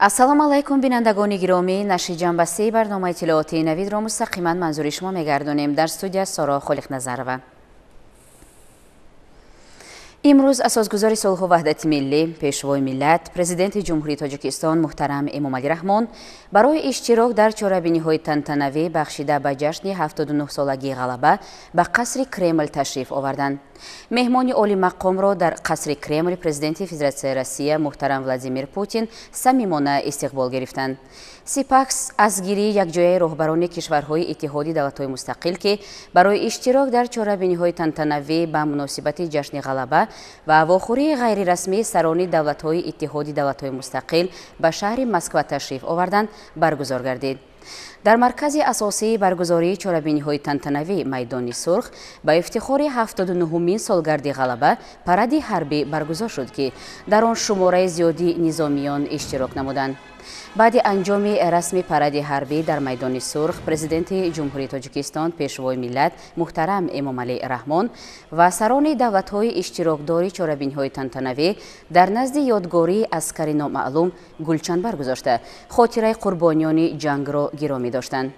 Ассалому алайкум, бинандагони гиромӣ. Нашри ҷанбастаи барномаи иттилоотии Навидро мустақиман манзури шумо мегардонем. Дар студия Соро Холиқназарова. Имрӯз асосгузори сулҳу ваҳдати миллӣ, пешвои миллат, президенти Ҷумҳурии Тоҷикистон муҳтарам Эмомалӣ Раҳмон барои иштирок дар чорабиниҳои тантанавӣ бахшида ба ҷашни 79-солагии ғалаба ба қасри Кремл ташриф оварданд. Меҳмони олимақомро дар қасри Кремл президенти Федератсияи Россия муҳтарам Владимир Путин самимона истиқбол гирифтанд. Сипас азгирии якҷояи роҳбарони кишварҳои Иттиҳоди давлатҳои мустақил, ки барои иштирок дар чорабиниҳои тантанавӣ ба муносибати ҷашни ғалаба ва вохӯрии ғайрирасмии сарони давлатҳои Иттиҳоди давлатҳои мустақил ба шаҳри Москва ташриф оварданд, баргузор гардид. Дар маркази асосии баргузории чорабиниҳои тантанавӣ, майдони Сурх, ба ифтихори 79-умин солгарди ғалаба паради ҳарбӣ баргузор шуд, ки дар он шумораи зиёди низомиён иштирок намуданд. Баъди анҷоми расми паради ҳарбӣ дар майдони Сурх, президенти Ҷумҳурии Тоҷикистон, пешвои миллат муҳтарам Эмомалӣ Раҳмон ва сарони давлатҳои иштирокдори чорабиниҳои тантанавӣ дар назди ёдгории аскари номаълум гулчанбар гузошта, хотираи қурбониёни ҷангро гиромӣ доштанд.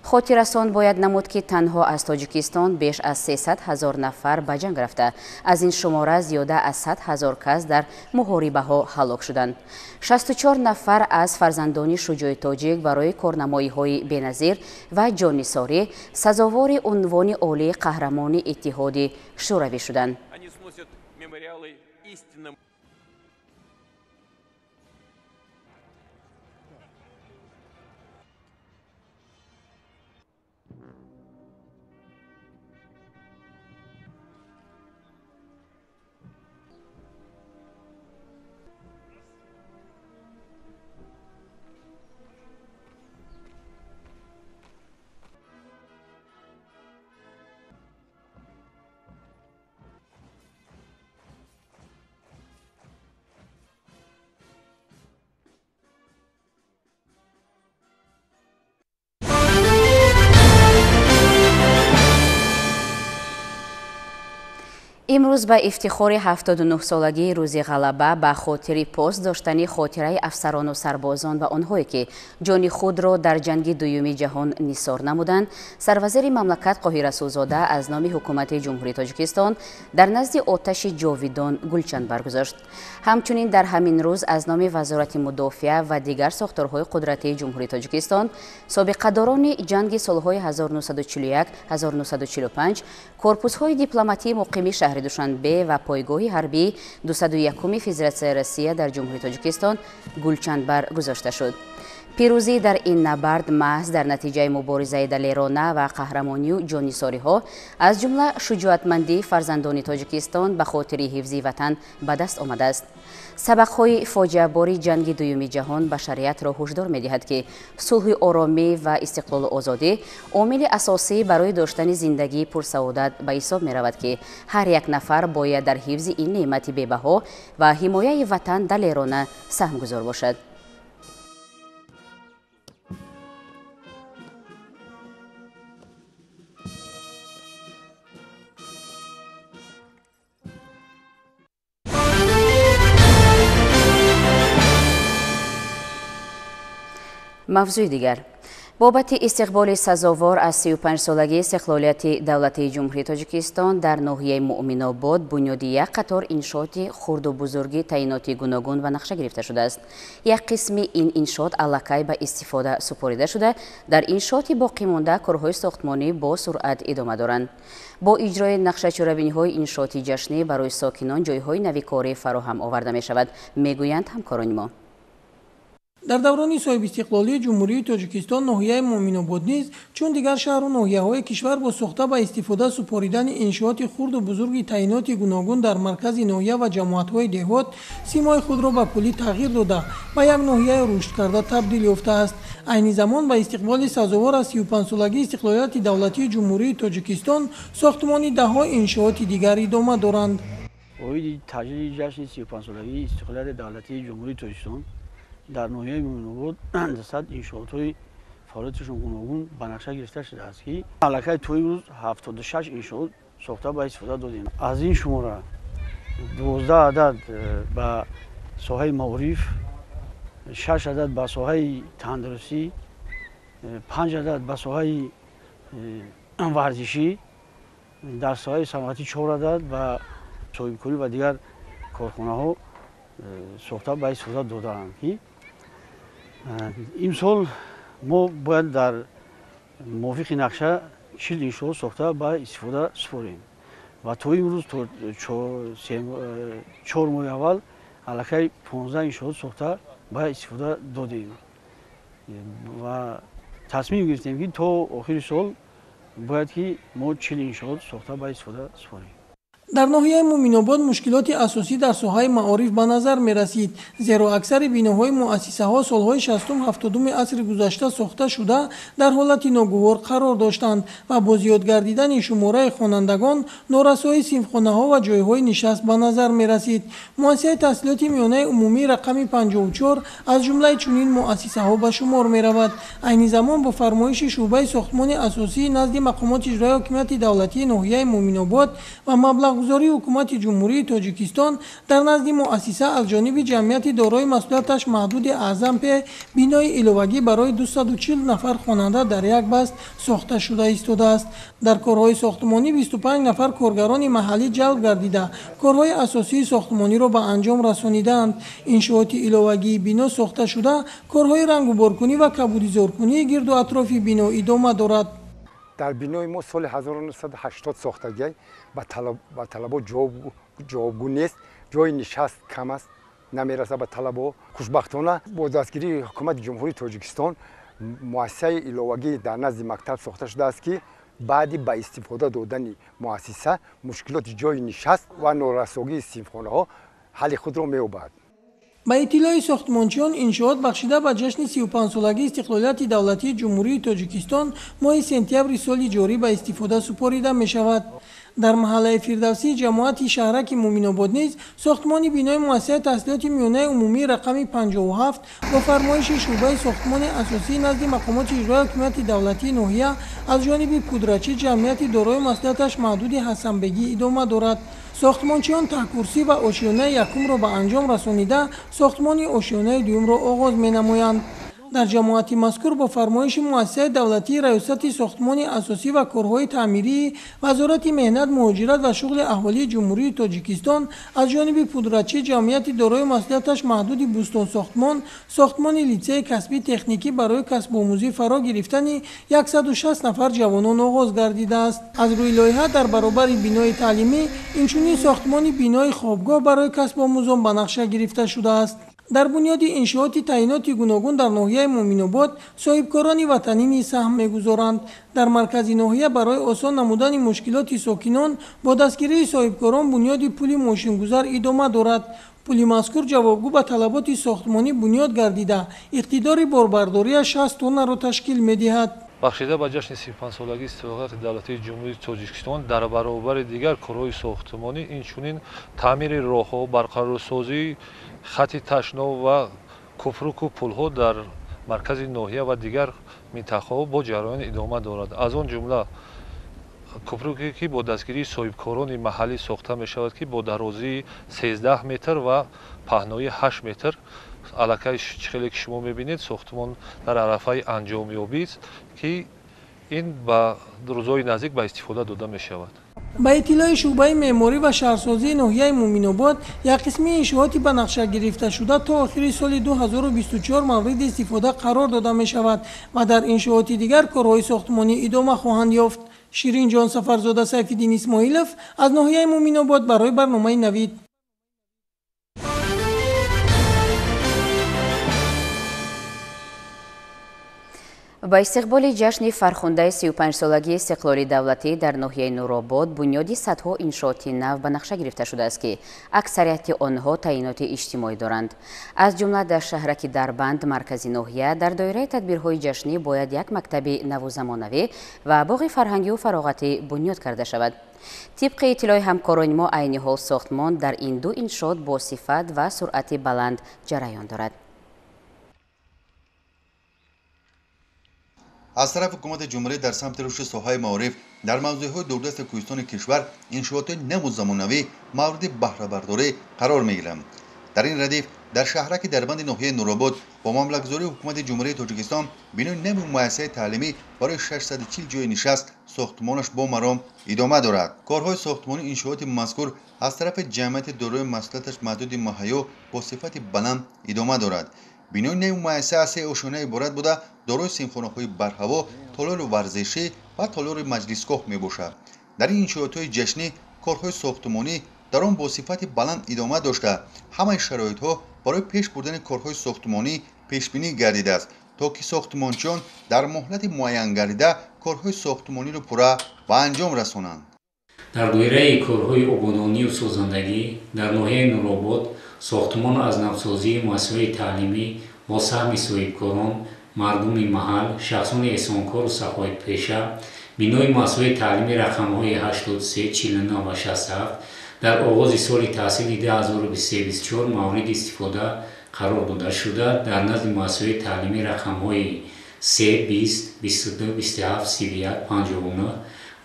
Хотиррасон бояд намуд, ки танҳо аз Тоҷикистон беш аз 300 ҳазор нафар ба ҷанг рафта, аз ин шумора зиёда аз 100 ҳазор кас дар муҳорибаҳо ҳалок шуданд. 64 нафар аз фарзандони шуҷои тоҷик барои корнамоиҳои беназир ва ҷоннисорӣ сазовори унвони олии қаҳрамони Иттиҳоди Шӯравӣ шуданд. Имрӯз ба ифтихори 79-солагии рӯзи ғалаба ба хотири пост доштани хотираи афсарону сарбозон ва онҳое, ки ҷони худро дар ҷанги дуюми ҷаҳон нисор намуданд, сарвазири мамлакат Қоҳир Расулзода аз номи ҳукумати Ҷумҳурии Тоҷикистон дар назди оташи ҷовидон гулчанд баргузошт. Ҳамчунин дар ҳамин рӯз аз номи Вазорати мудофиа ва дигар сохторҳои қудратии Ҷумҳурии Тоҷикистон собиқадорони ҷанги солҳои 1941-1945, корпусҳои дипломатии муқими шаҳри Душанбе ва пойгоҳи ҳарбии 201-уми Федератсияи Россия дар Ҷумҳурии Тоҷикистон гулчанбар гузошта шуд. Пирӯзӣ дар ин набард маҳз дар натиҷаи муборизаи далерона ва қаҳрамонию ҷоннисориҳо, аз ҷумла шуҷоатмандии фарзандони Тоҷикистон ба хотири ҳифзи ватан ба даст омадааст. Сабақҳои фоҷиабори ҷанги дуюми ҷаҳон башариятро ҳушдор медиҳад, ки сулҳи оромӣ ва истиқлолу озодӣ омили асосӣ барои доштани зиндагии пурсаодат ба ҳисоб меравад, ки ҳар як нафар бояд дар ҳифзи ин неъмати бебаҳо ва ҳимояи ватан далерона саҳмгузор бошад. Мавзӯи дигар. Бобати истиқболи сазовор аз 35-солагии истиқлолияти давлатии Ҷумҳурии Тоҷикистон дар ноҳияи Муъминобод бунёди як қатор иншооти хурду бузурги таъиноти гуногун ба нақша гирифта шудааст. Як қисми ин иншоот аллакай ба истифода супорида шуда, дар иншооти боқимонда корҳои сохтмонӣ бо суръат идома доранд. Бо иҷрои нақшачорабиниҳои иншооти ҷашнӣ барои сокинон ҷойҳои нави корӣ фароҳам оварда мешавад, мегӯянд ҳамкорони мо. Дар даврони соҳибистиқлолии Ҷумҳурии Тоҷикистон ноҳияи Муъминобод низ чун дигар шаҳру ноҳияҳои кишвар бо сохта ба истифода супоридани иншооти хурду бузурги таъиноти гуногун дар маркази ноҳия ва ҷамоатҳои деҳот симои худро ба куллӣ тағйир дода, ба як ноҳияи рушдкарда табдил ёфтааст. Айни замон ба истиқболи сазовор аз 35-солагии истиқлолияти давлатии Ҷумҳурии Тоҷикистон сохтмони даҳҳо иншооти дигар идома доранд. Оиди таҷлили ҷашни 35-солагии истиқлолияти давлатии Ҷумҳурии Тоҷикистон дар ноҳияи Муъминобод 100 иншоотҳои фаъолияташон гуногун ба нақша гирифта шудааст, ки аллакай то имрӯз 76 иншоот сохта ба истифода додем. Аз ин шумора 12 адад ба соҳаи маориф, 6 адад ба соҳаи тандурустӣ, 5 адад ба соҳаи варзишӣ, дар соҳаи саноатӣ 4 адад ва соҳибкорӣ ва дигар корхонаҳо сохта ба истифода додаанд, ки имсол мо бояд дар мувофиқи нақша 40 иншоот сохта ба истифода супорем ва то имрӯз то 4 моҳи аввал аллакай 15 иншоот сохта ба истифода додем ва тасмим гирифтем, ки то охири сол бояд ки мо 40 иншоот сохта ба истифода супорем. Дар ноҳияи Муъминобод мушкилоти асосӣ дар соҳаи маориф ба назар мерасид, зеро аксари биноҳои муассисаҳо солҳои 60-70 асри гузашта сохта шуда дар ҳолати ногувор қарор доштанд ва бо зиёд гардидани шумораи хонандагон норасоии синфхонаҳо ва ҷойҳои нишаст ба назар мерасид. Муассисаи таҳсилоти миёнаи умумии рақами 54 аз ҷумлаи чунин муассисаҳо ба шумор меравад. Айни замон бо фармоиши шӯъбаи сохтмони асосии назди мақомоти иҷроияи ҳокимияти давлатии ноҳияи Муъминобод ва маблағгузории ҳукумати Ҷумҳурии Тоҷикистон дар назди муассиса аз ҷониби ҷамъияти дорои масъулияташ маҳдуди Аъзам П бинои иловагӣ барои 240 нафар хонанда дар як баст сохта шуда истодааст. Дар корҳои сохтмонӣ 25 нафар коргарони маҳаллӣ ҷалб гардида, корҳои асосии сохтмониро ба анҷом расонидаанд. Иншооти иловагии бино сохта шуда, корҳои рангуборкунӣ ва кабудизоркунии гирду атрофи бино идома дорад. Дар бинои мо соли 1980 сохтагиай ба талабот ҷавобгӯ нест, ҷои нишаст кам аст, намерасад ба талабо. Хушбахтона бо дастгирии ҳукумати Ҷумҳурии Тоҷикистон муассисаи иловагӣ дар назди мактаб сохта шудааст, ки баъди ба истифода додани муассиса мушкилоти ҷои нишаст ва норасогии синфхонаҳо ҳалли худро меёбад. Ба иттилои сохтмончиён, иншоот бахшида ба ҷашни 35-солагии истиқлолияти давлатии Ҷумҳурии Тоҷикистон моҳи сентябри соли ҷорӣ ба истифода супорида мешавад. Дар маҳаллаи Фирдавсии ҷамоати шаҳраки Муъминобод низ сохтмони бинои муассисаи таҳсилоти миёнаи умумии рақами 57 бо фармоиши шӯъбаи сохтмони асосии назди мақомоти иҷроияи ҳокимияти давлатии ноҳия аз ҷониби пудрачӣ ҷамъияти дорои масъулияташ маҳдуди Ҳасанбегӣ идома дорад. Сохтмончиён таҳкурсӣ ва ошёнаи якумро ба анҷом расонида, сохтмони ошёнаи дуюмро оғоз менамоянд. Дар ҷамоати мазкур бо фармоиши муассисаи давлатии раёсати сохтмони асосӣ ва корҳои таъмирии Вазорати меҳнат, муҳоҷират ва шуғли аҳолии Ҷумҳурии Тоҷикистон аз ҷониби пудрачӣ ҷамъияти дорои масъулияташ маҳдуди Бӯстонсохтмон сохтмони литсеи касбии техникӣ барои касбомӯзӣ фаро гирифтани 160 нафар ҷавонон оғоз гардидааст. Аз рӯи лоиҳа дар баробари бинои таълимӣ инчунин сохтмони бинои хобгоҳ барои касбомӯзон ба нақша гирифта шудааст. Дар бунёди иншооти таъиноти гуногун дар ноҳияи Муъминобод соҳибкорони ватанӣ низ саҳм мегузоранд. Дар маркази ноҳия барои осон намудани мушкилоти сокинон бо дастгирии соҳибкорон бунёди пули мошингузар идома дорад. Пули мазкур ҷавобгӯ ба талаботи сохтмонӣ бунёд гардида, иқтидори борбардорияш 60 тоннаро ташкил медиҳад. Бахшида ба ҷашни 35-солагии истиқлолияти давлатии Ҷумҳурии Тоҷикистон дар баробари дигар корҳои сохтмонӣ инчунин таъмири роҳҳо, барқарорсозии хати ташнов ва кӯпруку пулҳо дар маркази ноҳия ва дигар минтақаҳо бо ҷараён идома дорад. Аз он ҷумла кӯпруке, ки бо дастгирии соҳибкорони маҳаллӣ сохта мешавад, ки бо дарозии 13 метр ва паҳноии 8 метр аллакай хеле ки шумо мебинед, сохтмон дар арафаи анҷомёбист, ки ин ба рӯзҳои наздик ба истифода дода мешавад. Ба иттилои шӯъбаи меъморӣ ва шаҳрсозии ноҳияи Муъминобод, як қисми иншооти ба нақша гирифташуда то охири соли 2024 мавриди истифода қарор дода мешавад ва дар иншооти дигар корҳои сохтмонӣ идома хоҳанд ёфт. Ширинҷон Сафарзода, Сайфиддин Исмоилов аз ноҳияи Муъминобод барои барномаи Навид. Ба истиқболи ҷашни фархундаи 35-солагии истиқлоли давлатӣ дар ноҳияи Нуробод бунёди садҳо иншооти нав ба нақша гирифта шудааст, ки аксарияти онҳо таъиноти иҷтимоӣ доранд. Аз ҷумла дар шаҳраки Дарбанд, маркази ноҳия, дар доираи тадбирҳои ҷашнӣ бояд як мактаби наву замонавӣ ва боғи фарҳангию фароғатӣ бунёд карда шавад. Тибқи иттилои ҳамкорони мо, айни ҳол сохтмон дар ин ду иншоот бо сифат ва суръати баланд ҷараён дорад. Аз тарафи ҳукумати ҷумҳурӣ дар самти рушди соҳаи маориф дар мавзеъҳои дурдасти кӯҳистони кишвар иншооти наву замонавӣ мавриди баҳрабардорӣ қарор мегиранд. Дар ин радиф Дар шаҳраки Дарбанди ноҳияи Нуробод бо маблағгузории ҳукумати Ҷумҳурии Тоҷикистон бинои нави муассисаи таълимӣ барои 640 ҷойи нишаст сохтмонаш бо маром идома дорад. Корҳои сохтмонии иншооти мазкур аз тарафи ҷамъияти дорои масъулияташ маҳдуди Маҳайё бо сифати баланд идома дорад. Бинои нави муассиса аз се ошёна иборат буда, дорои синфхонаҳои барҳаво, толори варзишӣ ва толори маҷлисгоҳ мебошад. Дар ин иншоотҳои ҷашнӣ корҳои сохтмонӣ дар он бо сифати баланд идома дошта, ҳамаи шароитҳо барои пеш бурдани корҳои сохтмонӣ пешбинӣ гардидааст, то ки сохтмончиён дар муҳлати муайянгардида корҳои сохтмониро пурра ба анҷом расонанд. Дар доираи корҳои ободонию созандагӣ дар ноҳияи Нуробод сохтмону аз навсозии муассисаҳои таълимӣ бо саҳми соҳибкорон, мардуми маҳал, шахсони эҳсонкору саховатпеша, бинои муассисаҳои таълимӣ рақамҳои 83, 49 ва 67 дар оғози соли таҳсили 2023-24 мавриди истифода қарор дода шуда, дар назди муассисаҳои таълимӣ рақамҳои 3, 20, 22, 27, 31, 59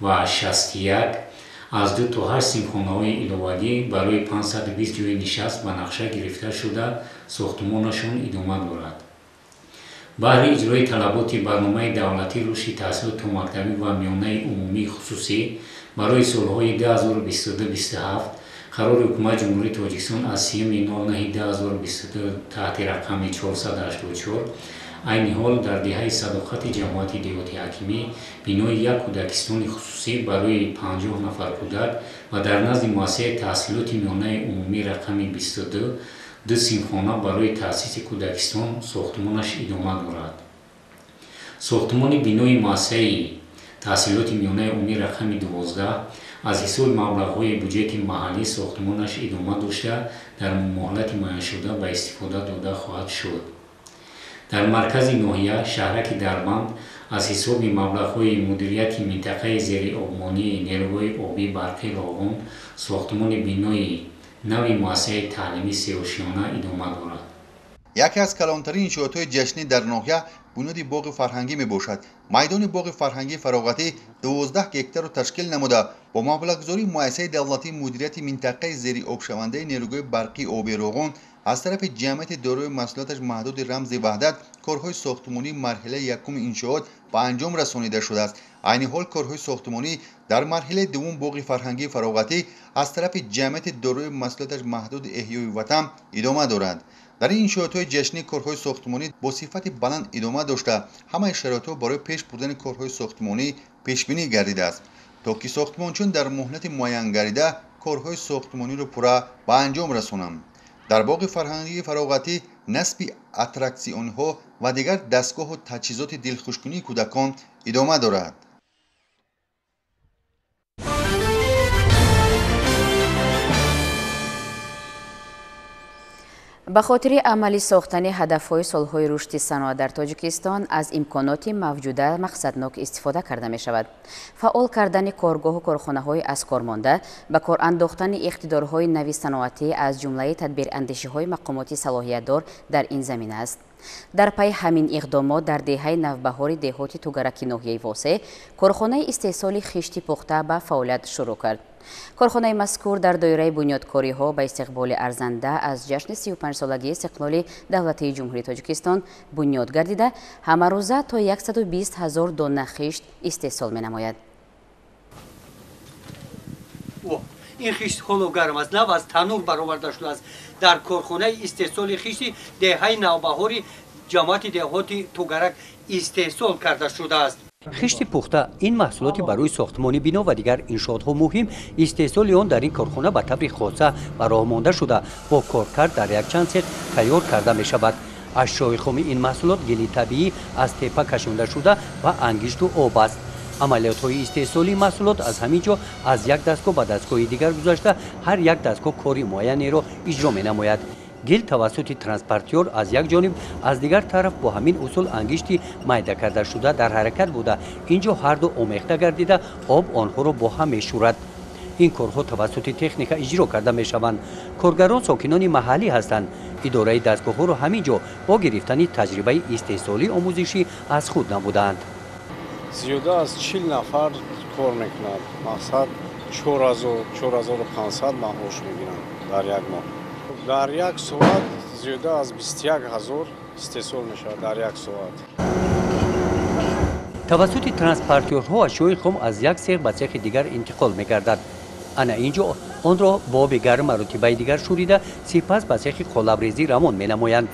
ва 61 аз 2 то 8 синфхонаҳои иловагӣ барои 520 ҷойи нишаст ба нақша гирифта шуда, сохтмонашон идома дорад. Баҳри иҷрои талаботи барномаи давлатии рушди таҳсилоти томактабӣ ва миёнаи умумии хусусӣ барои солҳои 2022-27 қарори Ҳукумати Ҷумҳурии Тоҷикистон аз 3-09-2022 таҳти рақами 484 айни ҳол дар деҳаи Садоқати ҷамоати деҳоти Ҳакимӣ бинои як кӯдакистони хусусӣ барои 50 нафар кӯдак ва дар назди муассисаи таҳсилоти миёнаи умумӣ рақами 22 ду синфхона барои таъсиси кӯдакистон сохтмонаш идома дорад. Сохтмони бинои муассисаи таҳсилоти миёнаи умумӣ рақами 12 аз ҳисоби маблағҳои буҷети маҳаллӣ сохтмонаш идома дошта, дар муҳлати муайяншуда ба истифода дода хоҳад шуд. Дар маркази ноҳия шаҳраки Дарбанд аз ҳисоби маблағҳои мудирияти минтақаи зериобмонии нерӯгоҳи обӣ барқи Роғун сохтмони бинои нави муассисаи таълимӣ сеошёна идома дорад. Яке аз калонтарин иншоотҳои ҷашнӣ дар ноҳия бунёди боғи фарҳангӣ мебошад. Майдони боғи фарҳангии фароғатӣ 12 гектарро ташкил намуда, бо маблағгузории муассисаи давлатии мудирияти минтақаи зериобшавандаи нерӯгоҳи барқии оби Роғун аз тарафи ҷамъияти дорои масъулияташ маҳдуди Рамзи Ваҳдат корҳои сохтмонии марҳилаи якуми иншоот ба анҷом расонида шудааст. Айни ҳол корҳои сохтмонӣ дар марҳилаи дуввум боғи фарҳангии фароғатӣ аз тарафи ҷамъияти дорои масъулияташ маҳдуди Эҳёи ватан идома дорад. Дар ин иншоотҳои ҷашнӣ корҳои сохтмонӣ бо сифати баланд идома дошта, ҳамаи шароитҳо барои пеш бурдани корҳои сохтмонӣ пешбинӣ гардидааст, то ки сохтмончиён дар муҳлати муайянгардида корҳои сохтмониро пурра ба анҷом расонанд. Дар боғи фарҳангии фароғатӣ насби аттраксионҳо ва дигар дастгоҳу таҷҳизоти дилхушкунии кӯдакон идома дорад. Ба хотири амалӣ сохтани ҳадафҳои солҳои рушди саноат дар Тоҷикистон аз имконоти мавҷуда мақсаднок истифода карда мешавад. Фаъол кардани коргоҳу корхонаҳои аз кор монда, ба кор андохтани иқтидорҳои нави саноатӣ аз ҷумлаи тадбирандешиҳои мақомоти салоҳиятдор дар ин замина аст. Дар пайи ҳамин иқдомот дар деҳаи Навбаҳори деҳоти Тугараки ноҳияи Восеъ корхонаи истеҳсоли хишти пухта ба фаъолият шурӯъ кард. Корхонаи мазкур дар доираи бунёдкориҳо ба истиқболи арзанда аз ҷашни 35-солагии истиқлоли давлатии Ҷумҳурии Тоҷикистон бунёд гардида, ҳамарӯза то 120 ҳазор дона хишт истеҳсол менамояд. Ин хишт ҳоло гарм аст, нав аз танур бароварда шудааст. Дар корхонаи истеҳсоли хишти деҳаи Навбаҳори ҷамоати деҳоти Тугарак истеҳсол карда шудааст. Хишти пухта ин маҳсулоти барои сохтмони бино ва дигар иншоотҳо муҳим. Истеҳсоли он дар ин корхона ба таври хоса ба роҳ монда шуда, бо коркард дар якчанд сех тайёр карда мешавад. Ашёи хоми ин маҳсулот гили табиӣ аз тепа кашонда шуда ва ангишту об аст. Амалиётҳои истеҳсолии маҳсулот аз ҳамин ҷо аз як дастгоҳ ба дастгоҳи дигар гузашта, ҳар як дастгоҳ кори муайянеро иҷро менамояд. Гил тавассути транспортёр аз як ҷониб, аз дигар тараф бо ҳамин усул ангишти майда карда шуда дар ҳаракат буда, ин ҷо ҳарду омехта гардида, об онҳоро бо ҳам мешӯрад. Ин корҳо тавассути техника иҷро карда мешаванд. Коргарон сокинони маҳаллӣ ҳастанд. Идораи дастгоҳҳоро ҳамин ҷо бо гирифтани таҷрибаи истеҳсолии омӯзишӣ аз худ намудаанд. Зиёда аз 40 нафар кор мекунад. Мақсад 4500 маош мегиранд дар як моҳ. Дар як соат Зиёда аз 21 ҳазор истеҳсол мешавад дар як соат. Тавассути транспортёрҳо ашёи хом аз як сех ба цехи дигар интиқол мегардад. Ана ин ҷо онро бо оби гарм маротибаи дигар шӯрида, сипас ба цехи қолабрезӣ равон менамоянд.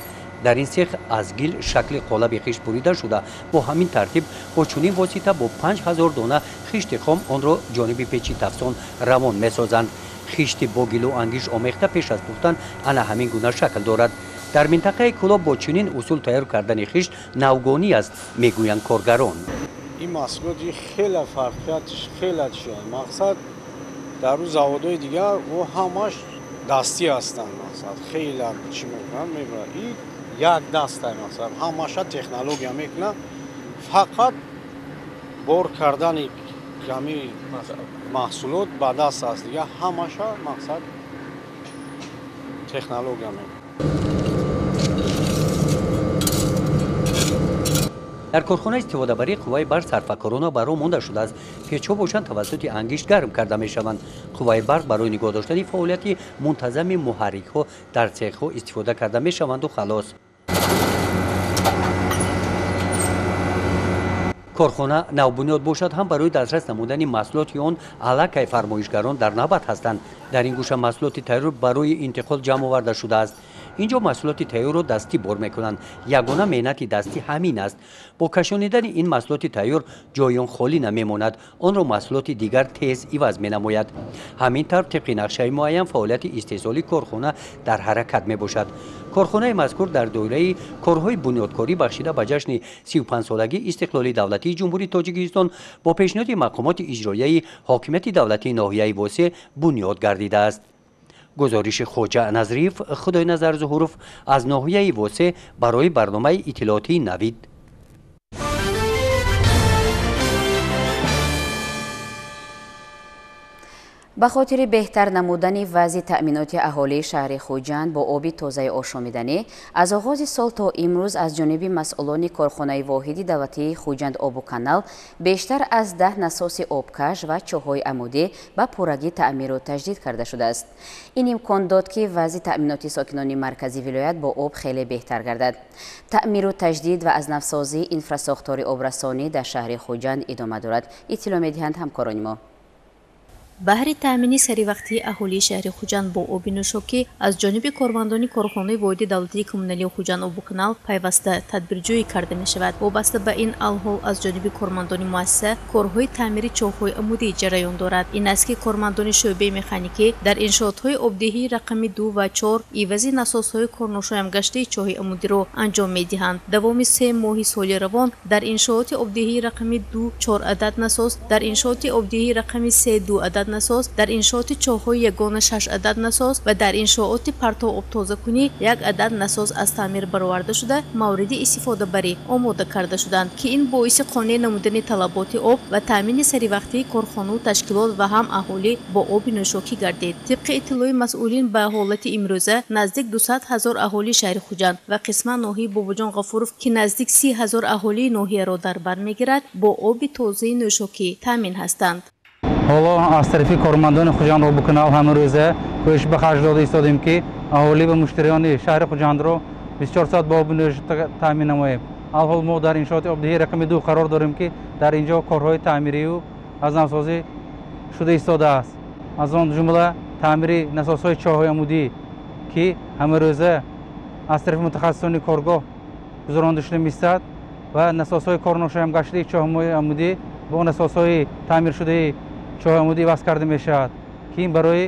Дар ин цех аз гил шакли қолаби хишт бурида шуда, бо ҳамин тартиб бо чунин восита бо 5000 дона хишти хом онро ҷониби печи тафсон равон месозанд. Хишти бо гилу ангишт омехта пеш аз пухтан ана ҳамин гуна шакл дорад. Дар минтақаи Кӯлоб бо чунин усул тайёр кардани хишт навгонӣ аст, мегӯянд коргарон. Ин маҳсулоти хеле фарқиятш хеле чист. Мақсад дар рӯ заводҳои дигар о ҳамаш дастӣ ҳастанд. Мақсад хеле чӣ мекунанд, мебарад. Ин як дастай мақсад ҳамаша технология мекунад. Фақат бор кардани ҳамин маҳсулот ба даст аст. Дигар ҳамаша мақсад технология мекунад. Дар корхона истифодабарии қувваи барқ сарфакорона ба роҳ монда шудааст. Печҳо бошанд тавассути ангишт гарм карда мешаванд. Қувваи барқ барои нигоҳ доштани фаъолияти мунтазами муҳаррикҳо дар цехҳо истифода карда мешаванду халос. Корхона навбунёд бошад ҳам барои дастрас намудани маҳсулоти он аллакай фармоишгарон дар навбат ҳастанд. Дар ин гӯша маҳсулоти тайёр барои интиқол ҷамъ оварда шудааст. Ин ҷо маҳсулоти тайёрро дастӣ бор мекунанд. Ягона меҳнати дастӣ ҳамин аст. Бо кашонидани ин маҳсулоти тайёр ҷои он холӣ намемонад, онро маҳсулоти дигар тез иваз менамояд. Ҳамин тавр тибқи нақшаи муайян фаъолияти истеҳсолии корхона дар ҳаракат мебошад. Корхонаи мазкур дар доираи корҳои бунёдкорӣ бахшида ба ҷашни 35-солагии истиқлоли давлатии Ҷумҳурии Тоҷикистон бо пешниҳоди мақомоти иҷроияи ҳокимияти давлатии ноҳияи Восеъ бунёд гардидааст. Гузориши Хоҷа Назриев, Худойназар Зуҳуров аз ноҳияи Восеъ барои барномаи иттилоотии Навид. Ба хотири беҳтар намудани вазъи таъминоти аҳолии шаҳри Хуҷанд бо оби тозаи ошомиданӣ аз оғози сол то имрӯз аз ҷониби масъулони корхонаи воҳиди давлатии Хуҷанд обу канал бештар аз 10 насоси обкаш ва чоҳҳои амудӣ ба пуррагӣ таъмиру таҷдид карда шудааст. Ин имкон дод, ки вазъи таъминоти сокинони маркази вилоят бо об хеле беҳтар гардад. Таъмиру таҷдид ва аз навсозии инфрасохтори обрасонӣ дар шаҳри Хуҷанд идома дорад, иттилоъ медиҳанд ҳамкорони мо. Баҳри таъмини саривақтии аҳолии шаҳри Хуҷанд бо оби нӯшокӣ аз ҷониби кормандони корхонаи воҳиди давлатии коммуналии Хуҷанд обуканал пайваста тадбирҷӯӣ карда мешавад. Вобаста ба ин алҳол аз ҷониби кормандони муассиса корҳои таъмири чоҳҳои амудӣ ҷараён дорад. Ин аст, ки кормандони шӯъбаи механикӣ дар иншоотҳои обдиҳии рақами 2 ва 4 ивази насосҳои корношоямгаштаи чоҳи амудиро анҷом медиҳанд. Давоми 3 моҳи соли равон дар иншооти обдиҳии рақами 2 4 адад насос, дар иншооти обдиҳии рақами 3 2 адад насос, дар иншооти чоҳҳои ягона 6 адад насос ва дар иншооти партов обтозакунӣ 1 адад насос аз таъмир бароварда шуда мавриди истифодабарӣ омода карда шуданд, ки ин боиси қонеъ намудани талаботи об ва таъмини саривақтии корхонау ташкилот ва ҳам аҳолӣ бо оби нӯшокӣ гардид. Тибқи иттилои масъулин ба ҳолати имрӯза наздик 200 ҳазор аҳолии шаҳри Хуҷанд ва қисман ноҳияи Бобоҷон Ғафуров, ки наздик 30 ҳазор аҳолии ноҳияро дар бар мегирад, бо оби тозаи нӯшокӣ таъмин ҳастанд. Ҳоло аз тарафи кормандони Хуҷанд обуканал ҳамарӯза кӯшиш ба харҷ дода истодем, ки аҳолӣ ва муштариёни шаҳри Хуҷандро 24 соат бо оби нӯшокӣ таъмин намоем. Алҳол мо дар иншооти обдиҳии рақами 2 қарор дорем, ки дар ин ҷо корҳои таъмирию аз навсозӣ шуда истодааст. Аз он ҷумла таъмири насосҳои чоҳҳои амудӣ, ки ҳамарӯза аз тарафи мутахассисони коргоҳ гузаронда шуда меистад ва насосҳои корношоямгаштаи чоҳҳои амудӣ бо насосҳои таъмиршудаи чоҳи амудӣ иваз карда мешавад, ки ин барои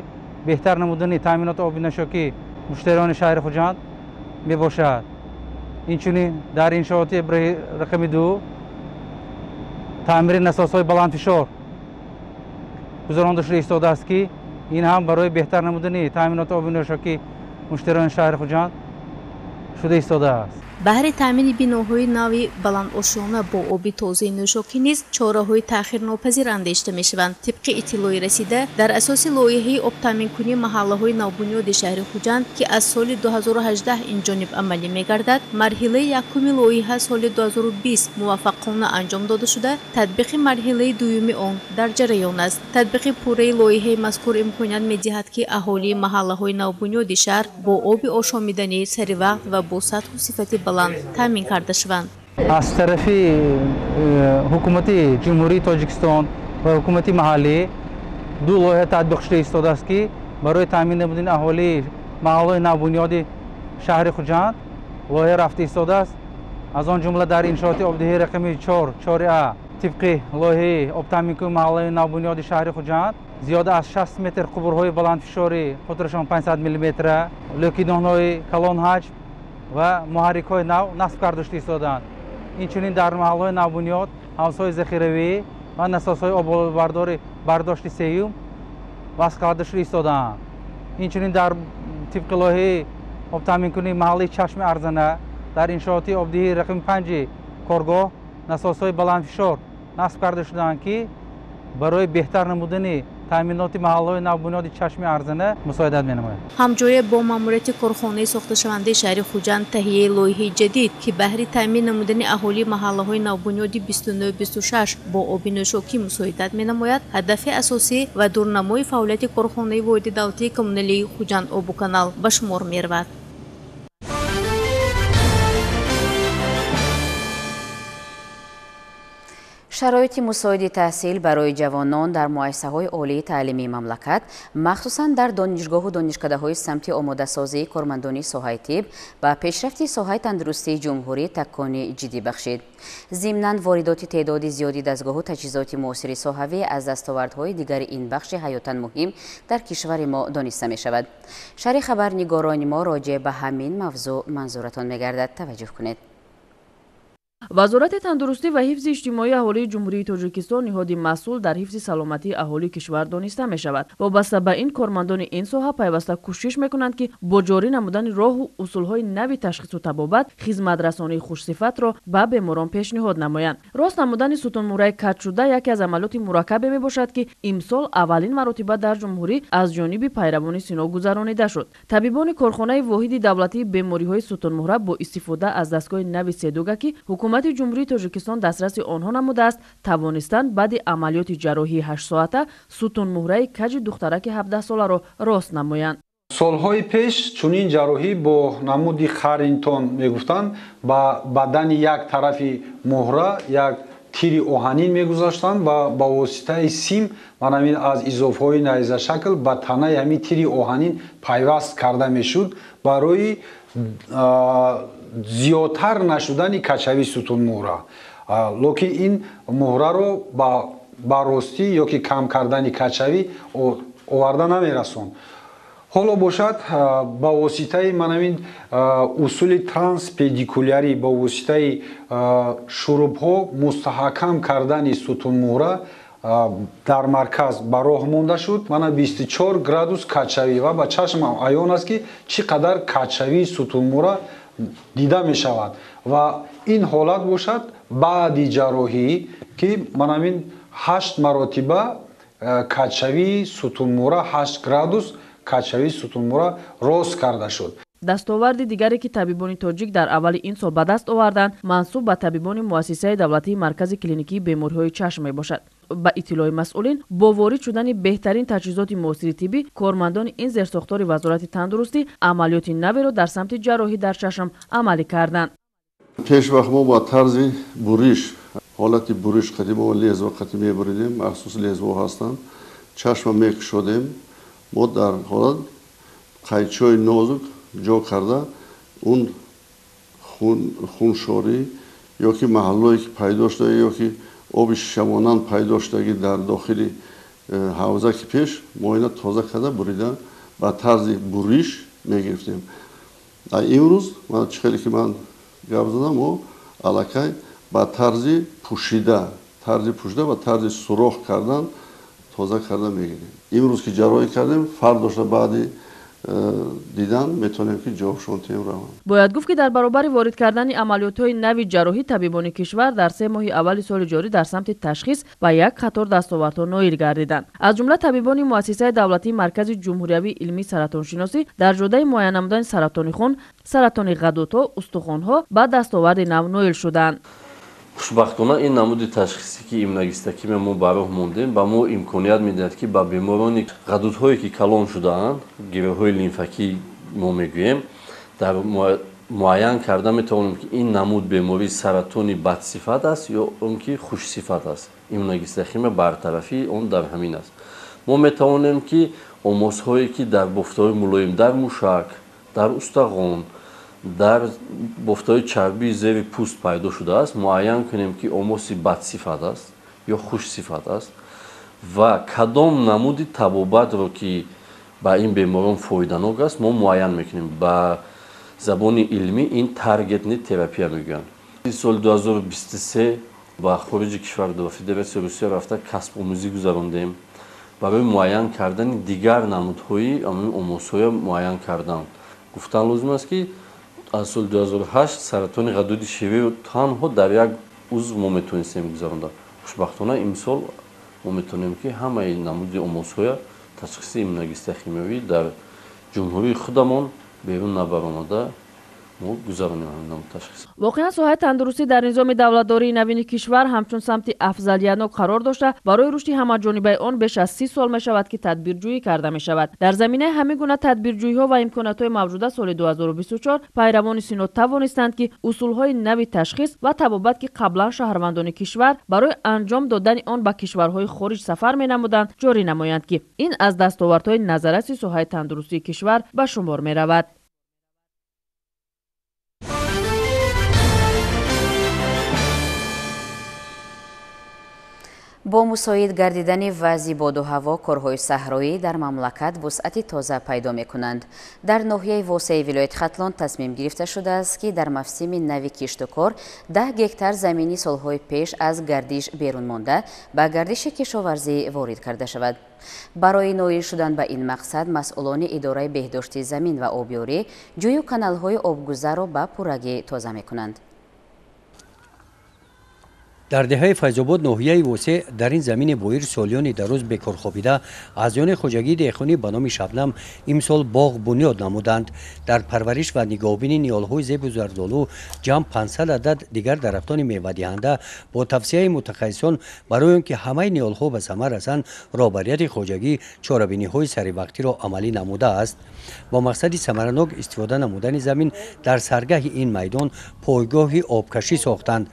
беҳтар намудани таъминоти оби нӯшокӣ муштариёни шаҳри Хуҷанд мебошад. Инчунин дар иншооти рақами 2 таъмири насосҳои баландфишор гузаронда шуда истодааст, ки ин ҳам барои беҳтар намудани таъминоти оби нӯшокӣ муштариёни шаҳри Хуҷанд шуда истодааст. Баҳри таъмини биноҳои нави баландошёна бо оби тозаи нӯшокӣ низ чораҳои таъхирнопазир андешида мешаванд. Тибқи иттилои расида, дар асоси лоиҳаи обтаъминкунии маҳаллаҳои навбунёди шаҳри Хуҷанд, ки аз соли 2018 инҷониб амалӣ мегардад, марҳилаи якуми лоиҳа соли 2020 муваффақона анҷом дода шуда, татбиқи марҳилаи дуюми он дар ҷараён аст. Татбиқи пурраи лоиҳаи мазкур имконият медиҳад, ки аҳолии маҳаллаҳои навбунёди шаҳр бо оби ошомиданӣ саривақт ва бо сатҳу сифати баланд таъмин карда шаванд. Аз тарафи ҳукумати Ҷумҳурии Тоҷикистон ва ҳукумати маҳаллӣ ду лоиҳа татбиқ шуда истодааст, ки барои таъмин намудани аҳолии маҳаллаҳои навбунёди шаҳри Хуҷанд лоиҳа рафта истодааст. Аз он ҷумла дар иншооти обдиҳии рақами 4 4А тибқи лоиҳаи обтаъминкунии маҳаллаҳои навбунёди шаҳри Хуҷанд зиёда аз 60 метр қубурҳои баландфишори қутрашон 500 миллиметра, лӯкидонҳои калонҳаҷм ва муҳаррикҳои нав насб карда шуда истодаанд. Инчунин дар маҳаллаҳои навбунёд ҳавзҳои захиравӣ ва насосҳои оббардори бардошти сеюм васл карда шуда истодаанд. Инчунин дар тибқи лоиҳаи обтаъминкунии маҳаллаи Чашми Арзана дар иншооти обдиҳии рақами 5 коргоҳ насосҳои баландфишор насб карда шудаанд, ки барои беҳтар намудани таъминоти маҳаллаҳои навбунёди Чашми Арзана мусоидат менамояд. Ҳамҷоя бо маъмурияти корхонаи сохташавандаи шаҳри Хуҷанд таҳияи лоиҳаи ҷадид, ки баҳри таъмин намудани аҳолии маҳаллаҳои навбунёди 29-26 бо оби нӯшокӣ мусоидат менамояд, ҳадафи асосӣ ва дурнамои фаъолияти корхонаи воҳиди давлатии коммуналии Хуҷанд Обуканал ба шумор меравад. Шароити мусоиди таҳсил барои ҷавонон дар муассисаҳои олии таълимии мамлакат, махсусан дар донишгоҳу донишкадаҳои самти омодасозии кормандони соҳаи тиб ба пешрафти соҳаи тандурустии ҷумҳурӣ такони ҷиддӣ бахшид. Зимнан воридоти теъдоди зиёди дастгоҳу таҷҳизоти муосири соҳавӣ аз дастовардҳои дигари ин бахши ҳаётан муҳим дар кишвари мо дониста мешавад. Шарҳи хабарнигорони мо роҷеъ ба ҳамин мавзӯъ манзуратон мегардад. Таваҷҷӯҳ кунед. Вазорати тандурустӣ ва ҳифзи иҷтимоии аҳолии Ҷумҳурии Тоҷикистон ниҳоди масъул дар ҳифзи саломатии аҳолии кишвар дониста мешавад. Вобаста ба ин кормандони ин соҳа пайваста кӯшиш мекунанд, ки бо ҷорӣ намудани роҳу усулҳои нави ташхису табобат хизматрасонии хушсифатро ба беморон пешниҳод намоянд. Рост намудани сутунмуҳраи каҷшуда яке аз амалиёти мураккабе мебошад, ки имсол аввалин маротиба дар ҷумҳурӣ аз ҷониби пайравони Сино гузаронида шуд. Табибони корхонаи воҳиди давлатии бемориҳои сутунмуҳра бо истифода аз дастгоҳи нави седуга, ки ҳукумати Ҷумҳурии Тоҷикистон дастраси онҳо намудааст, тавонистанд баъди амалиёти ҷарроҳии 8-соата сутунмуҳраи каҷи духтараки 17-соларо рост намоянд. Солҳои пеш чунин ҷарроҳӣ бо намуди Харрингтон мегуфтанд, ба бадани як тарафи муҳра як тири оҳанин мегузаштанд ва ба воситаи сим манамин аз изофҳои найзашакл ба танаи ҳамин тири оҳанин пайваст карда мешуд барои зиёдтар нашудани качавии сутунмуҳра. Лекин ин муҳраро ба ростӣ ё ки кам кардани качавӣ оварда намерасонд. Ҳоло бошад ба воситаи манамин усули транспедикулярӣ ба воситаи шурубҳо мустаҳкам кардани сутунмуҳра дар марказ ба роҳ монда шуд. Мана 24 градус качавӣ ва ба чашм аён аст, ки чӣ қадар качавии сутунмуҳра дида мешавад. Ва ин ҳолат бошад баъди ҷарроҳӣ, ки манамин 8 маротиба качавии сутунмуҳра 8 градус качавии сутунмуҳра рост карда шуд. Дастоварди дигаре, ки табибони тоҷик дар аввали ин сол ба даст оварданд, мансуб ба табибони муассисаи давлатии маркази клиникии бемориҳои чашм мебошад. Ба иттилои масъулин, бо ворид шудани беҳтарин таҷҳизоти муосири тиббӣ, кормандони ин зерсохтори Вазорати тандурустӣ амалиёти наверо дар самти ҷарроҳӣ дар чашм амалӣ карданд. Пеш вақт мо ба тарзи буриш, ҳолати буриш қадим мо лезво қадим мебуридем, махсус лезво ҳастанд, чашма мекушодем, мо дар ҳолат қайчои нозук ҷо карда он хуншорӣ ё ки маҳаллое ки пайдо шуда ё ки оби шишамонанд пайдо шудагӣ дар дохили ҳавзаки пеш мо ина тоза карда бурида ба тарзи буриш мегирифтем. Имрӯз ман чӣ хеле ки ман гап задам, мо аллакай ба тарзи пӯшида, тарзи пӯшида ва тарзи сурох кардан тоза карда мегирем. Имрӯз ки ҷарроҳӣ кардем, фардошта баъди Дидан метавонем ки ҷавобшон тием раванд. Бояд гуфт, ки дар баробари ворид кардани амалиётҳои нави ҷарроҳӣ, табибони кишвар дар 3 моҳи аввали соли ҷорӣ дар самти ташхис ба як қатор дастовардҳо ноил гардиданд. Аз ҷумла табибони муассисаи давлатии Маркази ҷумҳуриявии илмии саратоншиносӣ дар ҷодаи муайян намудани саратони хун, саратони ғадудҳо, устухонҳо ба дастоварди нав ноил шуданд. Хушбахтона ин намуди ташхисе ки иммуногистохимия мо ба роҳ мондем, ба мо имконият медиҳад, ки ба беморони ғадудҳое ки калон шудаанд, гиреҳҳои лимфакӣ мо мегӯем, дар муайян карда метавонем, ки ин намуд бемории саратони бадсифат аст ё он ки хушсифат аст. Иммуногистохимия бартарафии он дар ҳамин аст. Мо метавонем, ки омозҳое ки дар бофтаҳои мулоим, дар мушак, дар устағон, дар бофтаҳои чарбии зери пӯст пайдо шудааст, муайян кунем, ки омоси бадсифат аст ё хушсифат аст ва кадом намуди табобатро ки ба ин беморон фоиданок аст, мо муайян мекунем. Ба забони илмӣ ин таргетни терапия мегӯянд. Соли 2023 ба хориҷи кишвар, ба Федератсияи Русия рафта касбомӯзӣ гузарондем барои муайян кардани дигар намудҳои омосҳоя муайян кардан. Гуфтан лозим аст, ки аз соли 2008 саратони ғадуди шириро танҳо дар як узв мо метавонистем гузаронда. Хушбахтона имсол мо метавонем, ки ҳамаи намуди омозҳоя ташхиси иммуногистохимиявӣ дар ҷумҳурии худамон берун набаромада мо гузаронем ҳамин намуд ташхис. Воқеан, соҳаи тандурустӣ дар низоми давлатдории навини кишвар ҳамчун самти афзалиятнок қарор дошта, барои рушди ҳамаҷонибаи он беш аз 30 сол мешавад, ки тадбирҷӯӣ карда мешавад. Дар заминаи ҳамин гуна тадбирҷӯиҳо ва имкониятҳои мавҷуда соли 2024 пайравони Сино тавонистанд, ки усулҳои нави ташхис ва табобат, ки қаблан шаҳрвандони кишвар барои анҷом додани он ба кишварҳои хориҷ сафар менамуданд, ҷорӣ намоянд, ки ин аз дастовардҳои назарраси соҳаи тандурустии кишвар ба шумор меравад. Бо мусоид гардидани вазъи боду ҳаво корҳои саҳроӣ дар мамлакат вусъати тоза пайдо мекунанд. Дар ноҳияи Восеи вилояти Хатлон тасмим гирифта шудааст, ки дар мавсими нави киштукор 10 гектар замини солҳои пеш аз гардиш берун монда ба гардиши кишоварзӣ ворид карда шавад. Барои ноил шудан ба ин мақсад масъулони идораи беҳдошти замин ва обёрӣ ҷӯю каналҳои обгузарро ба пуррагӣ тоза мекунанд. Дар деҳаи Файзобод ноҳияи Восе дар ин замини боир солиёни дароз бекор хобида аз ҷони хоҷагии деҳқонӣ ба номи Шабнам имсол боғ бунёд намуданд. Дар парвариш ва нигоҳубини ниҳолҳои зебу зардолу ҷамъ 500 адад дигар дарахтони мевадиҳанда бо тавсияи мутахассисон барои он ки ҳамаи ниҳолҳо ба самар расанд, роҳбарияти хоҷагӣ чорабиниҳои саривақтиро амалӣ намудааст. Бо мақсади самаранок истифода намудани замин дар саргаҳи ин майдон пойгоҳи обкашӣ сохтанд.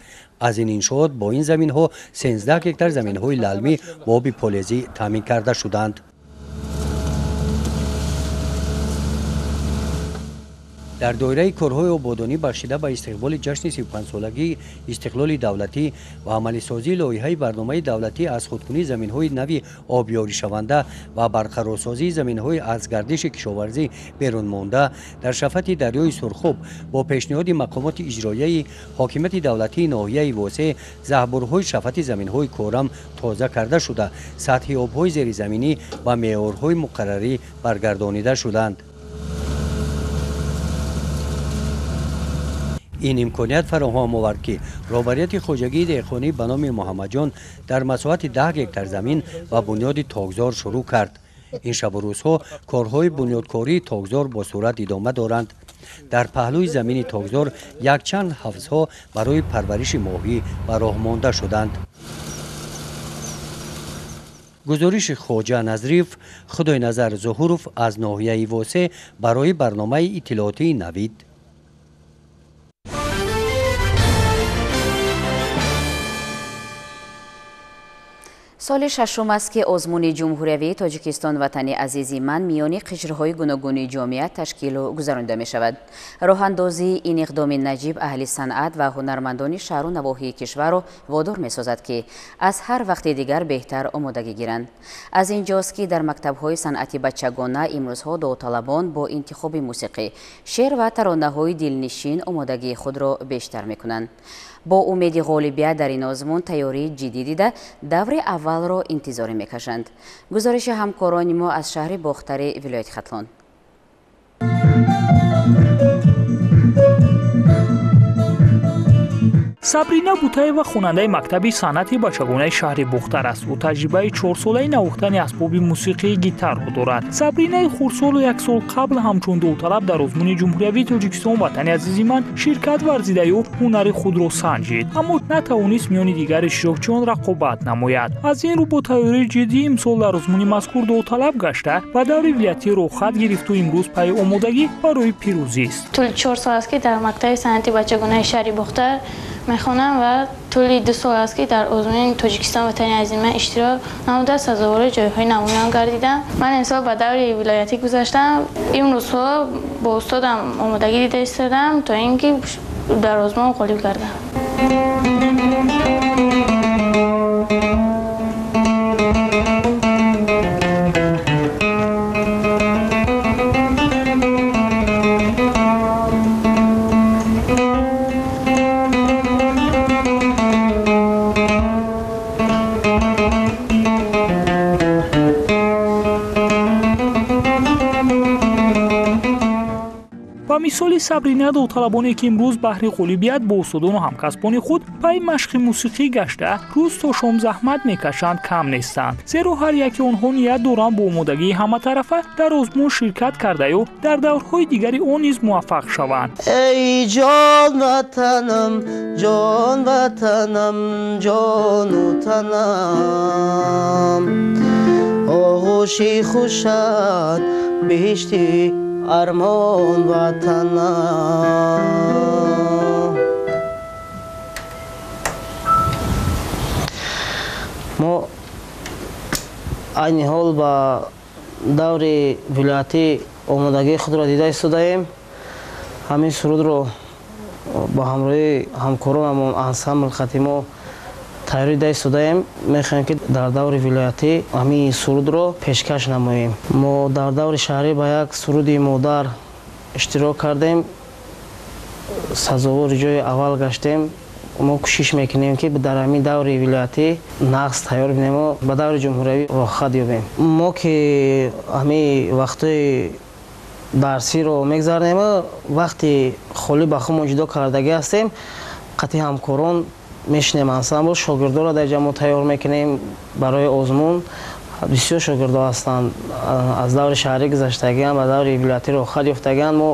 Аз ин иншоот бо ин заминҳо 13 гектар заминҳои лалмӣ бо оби полезӣ таъмин карда шуданд. Дар доираи корҳои ободонӣ бахшида ба истиқболи ҷашни 35-солагии истиқлоли давлатӣ ва амалисозии лоиҳаи барномаи давлатӣ аз худкунии заминҳои нави обёришаванда ва барқарорсозии заминҳои аз гардиши кишоварзӣ берун монда дар шафати дарёи Сурхоб бо пешниҳоди мақомоти иҷроияи ҳокимияти давлатии ноҳияи Восе заҳбурҳои шафати заминҳои корам тоза карда шуда, сатҳи обҳои зеризаминӣ ба меъёрҳои муқаррарӣ баргардонида шуданд. Ин имконият фароҳам овард, ки роҳбарияти хоҷагии деҳқонӣ ба номи Муҳаммадҷон дар масоҳати 10 гектар замин ва бунёди токзор шурӯъ кард. Ин шабу рӯзҳо корҳои бунёдкории токзор бо суръат идома доранд. Дар паҳлӯи замини токзор якчанд ҳавзҳо барои парвариши моҳӣ ба роҳ монда шуданд. Гузориши Хоҷа Назриев, Худойназар Зуҳуров аз ноҳияи Восе барои барномаи иттилоотии Навид. Соли шашум аст, ки озмуни ҷумҳуриявии Тоҷикистон «Ватани азизи ман» миёни қишрҳои гуногуни ҷомеа ташкилу гузаронида мешавад. Роҳандозии ин иқдоми наҷиб аҳли санъат ва ҳунармандони шаҳру навоҳии кишварро водор месозад, ки аз ҳар вақти дигар беҳтар омодагӣ гиранд. Аз ин ҷост, ки дар мактабҳои санъати бачагона имрӯзҳо довталабон бо интихоби мусиқӣ, шеър ва таронаҳои дилнишин омодагии худро бештар мекунанд. Бо умеди ғолибият дар ин озмун тайёрии ҷиддӣ дида, даври аввалро интизорӣ мекашанд. Гузориши ҳамкорони мо аз шаҳри Бохтари вилояти Хатлон. Сабрина Бутаева хонандаи мактаби санъати бачагонаи шаҳри Бохтар аст. Ӯ таҷрибаи 4-солаи навохтани асбоби мусиқии гитарро дорад. Сабринаи хурдсолу як сол қабл ҳамчун довталаб дар озмуни ҷумҳуриявии Тоҷикистон «Ватани азизи ман» ширкат варзидаю ҳунари худро санҷид, аммо натавонист миёни дигар иштирокчиён рақобат намояд. Аз ин рӯ бо тайёрии ҷиддӣ имсол дар озмуни мазкур довталаб гашта ба даври вилоятӣ роҳхат гирифту имрӯз пайи омодагӣ барои пирӯзист. Тӯли 4 сол аст, ки дар мактаби санъати бачагонаи шаҳри Бохтар мехонам ва тӯли 2 сол аст, ки дар озмуни Тоҷикистон «Ватани азизи ман» иштирок намуда сазовори ҷойҳои намоён гардидам. Ман имсол ба даври вилоятӣ гузаштам. Имрӯзҳо бо устодам омодагӣ дида истодам, то ин ки дар озмун ғолиб гардам. Ба мисоли Сабрина довталабоне, ки имрӯз баҳри ғолибият бо устодону ҳамкасбони худ пайи машқи мусиқӣ гашта рӯз то шом заҳмат мекашанд, кам нестанд. Зеро ҳар яке онҳо ният доранд бо омодагии ҳаматарафа дар озмун ширкат кардаю дар даврҳои дигари он низ муваффақ шаванд. Эй ҷон ватанам, ҷон ватанам, ҷону танам, оғӯши хушат биҳишти армон ватанам. Мо айни ҳол ба даври вилоятӣ омодагии худро дида истодаем. Ҳамин сурудро бо ҳамроҳии ҳамкоронамон ансамбл хати мо тайёрӣ дида истодаем. Мехоҳем, ки дар даври вилоятӣ ҳамин сурудро пешкаш намоем. Мо дар даври шаҳрӣ ба як суруди модар иштирок кардем, сазовори ҷои аввал гаштем. Мо кӯшиш мекунем, ки дар ҳамин даври вилоятӣ нақс тайёр бинему ба даври ҷумҳуриявӣ роҳхат ёбем. Мо ки ҳамин вақтҳои дарсиро мегзаронем, вақти холӣ ба худмон ҷудо кардагӣ ҳастем, қатъи ҳамкорон мешинем ансамбл, шогирдоро дар ҷамъ тайёр мекунем барои озмун. Бисёр шогирдо ҳастанд, аз даври шаҳрӣ гузаштагианд, ба даври вилоятӣ роҳхат ёфтагианд. Мо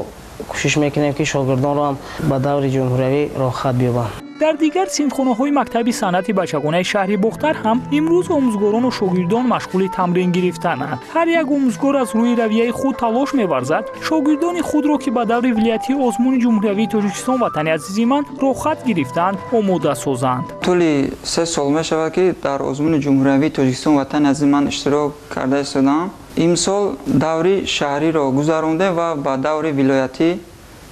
кӯшиш мекунем, ки шогирдонро ҳам ба даври ҷумҳуриявӣ роҳхат биёбанд. Дар дигар синфхонаҳои мактаби санъати бачагонаи шаҳри Бохтар ҳам имрӯз омӯзгорону шогирдон машғули тамрин гирифтананд. Ҳар як омӯзгор аз рӯи равияи худ талош меварзад шогирдони худро, ки ба даври вилоятии озмуни ҷумҳуриявии Тоҷикистон «Ватани азизи ман» роҳхат гирифтанд, омода созанд. Тӯли 3 сол мешавад, ки дар озмуни ҷумҳуриявии Тоҷикистон «Ватани азизи ман» иштирок карда истодам. Имсол даври шаҳриро гузарондем ва ба даври вилоятӣ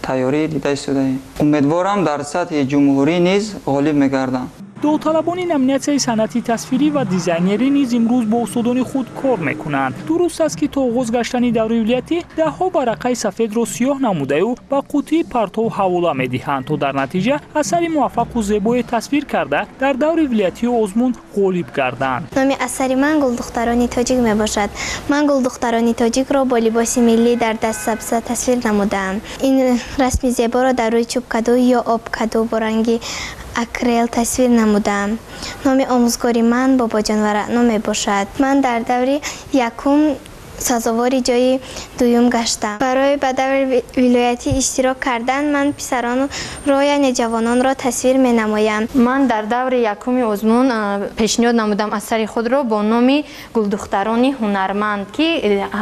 тайёрӣ дида истодаем. Умедворам, дар сатҳи ҷумҳурӣ низ ғолиб мегардам. Довталабони номинатсияи санъати тасвирӣ ва дизайнерӣ низ имрӯз бо устодони худ кор мекунанд. Дуруст аст, ки то оғоз гаштани даври вилоятӣ даҳҳо варақаи сафедро сиёҳ намудаю ба қуттии партов ҳавола медиҳанд, то дар натиҷа асари муваффақу зебое тасвир карда дар даври вилоятии озмун ғолиб гарданд. Номи асари ман «Гулдухтарони тоҷик» мебошад. Ман гулдухтарони тоҷикро бо либоси миллӣ дар даст сабза тасвир намудаам. Ин расми зеборо дар рӯи чӯбкаду ё обкаду бо ранги акрел тасвир намудаам. Номи омӯзгори ман Бобоҷон Вараъно мебошад. Ман дар даври якум сазовори ҷои дуюм гаштам. Барои ба даври вилоятӣ иштирок кардан ман писаронро, яъне ҷавононро тасвир менамоям. Ман дар даври якуми озмун пешниҳод намудам асари худро бо номи «Гулдухтарони ҳунарманд», ки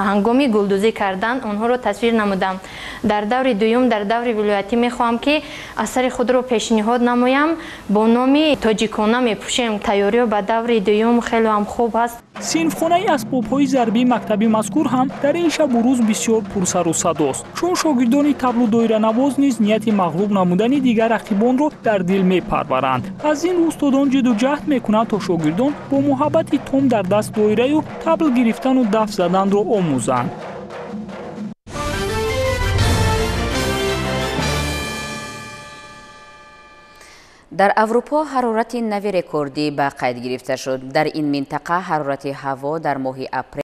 ҳангоми гулдӯзӣ кардан онҳоро тасвир намудам. Дар даври дуюм, дар даври вилоятӣ мехоҳам, ки асари худро пешниҳод намоям бо номи «Тоҷикона мепӯшем». Тайёриё ба даври дуюм хеле ҳам хуб аст. Синфхонаи асбобҳои зарбии мактаби мазкур ҳам дар ин шабу рӯз бисёр пурсару садост, чун шогирдони таблу доиранавоз низ нияти мағлуб намудани дигар рақибонро дар дил мепарваранд. Аз ин рӯ устодон ҷидду ҷаҳд мекунанд, то шогирдон бо муҳаббати том дар даст доираю табл гирифтану даф заданро омӯзанд. Дар Аврупо ҳарорати нави рекордӣ ба қайд гирифта шуд. Дар ин минтақа ҳарорати ҳаво дар моҳи апрел